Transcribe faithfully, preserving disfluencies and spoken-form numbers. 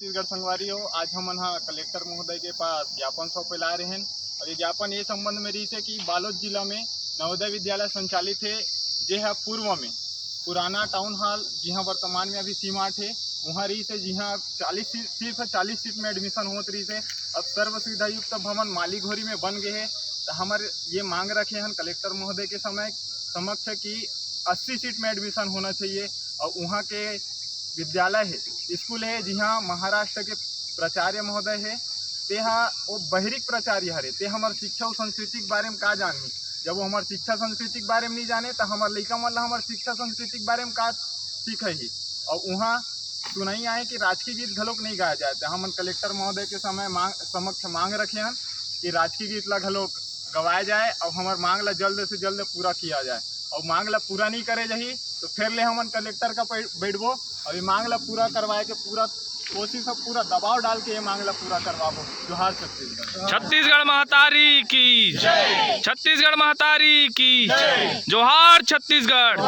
छत्तीसगढ़ संगवारी हो, आज हमन ह कलेक्टर महोदय के पास ज्ञापन सौंपे ला रहेन। और ये ज्ञापन ये संबंध में रहिसे कि बालोद जिला में नवोदय विद्यालय संचालित हे, जे ह पूर्व में पुराना टाउन हॉल, जिहां वर्तमान में अभी सी मार्ट हे, उहां रहिसे, जिहां चालीस सीट, सिर्फ चालीस सीट में एडमिशन होत रहिसे। अब सर्व सुविधा युक्त भवन मालीघोरी में बन गए हे। तो हमर ये मांग रखे हन कलेक्टर महोदय के समय समक्ष कि अस्सी सीट में एडमिशन होना चाहिए। और उहाँ के विद्यालय हे, स्कूल हे, जिहाँ महाराष्ट्र के प्राचार्य महोदय हे, ते हा वो बहिरी के प्राचार्य हरे, ते हमर शिक्षा अउ संस्कृति के बारे में का जानही? जब वो हमर शिक्षा संस्कृति के बारे में नहीं जाने, तो हमर लइका मन ला हमर शिक्षा संस्कृति के बारे में का सिखही? और उहाँ सुनई आए कि राजकीय गीत घलोक नहीं गाया जाए। तो हमन कलेक्टर महोदय के समय मांग, समक्ष मांग रखे हन कि राजकीय गीत ला घलोक गवाए जाए और हमर मांग ला जल्द से जल्द पूरा किया जाए। और मांग ला पूरा नहीं करे जाही, तो फिर ले हमन कलेक्टर का पै-, बैठबो। और ये मांग ला पूरा करवाए के पूरा कोशिश और पूरा दबाव डाल के ये मांग ला पूरा करवाबो। जोहार छत्तीसगढ़। छत्तीसगढ़ महतारी की, छत्तीसगढ़ महतारी की, जोहार छत्तीसगढ़।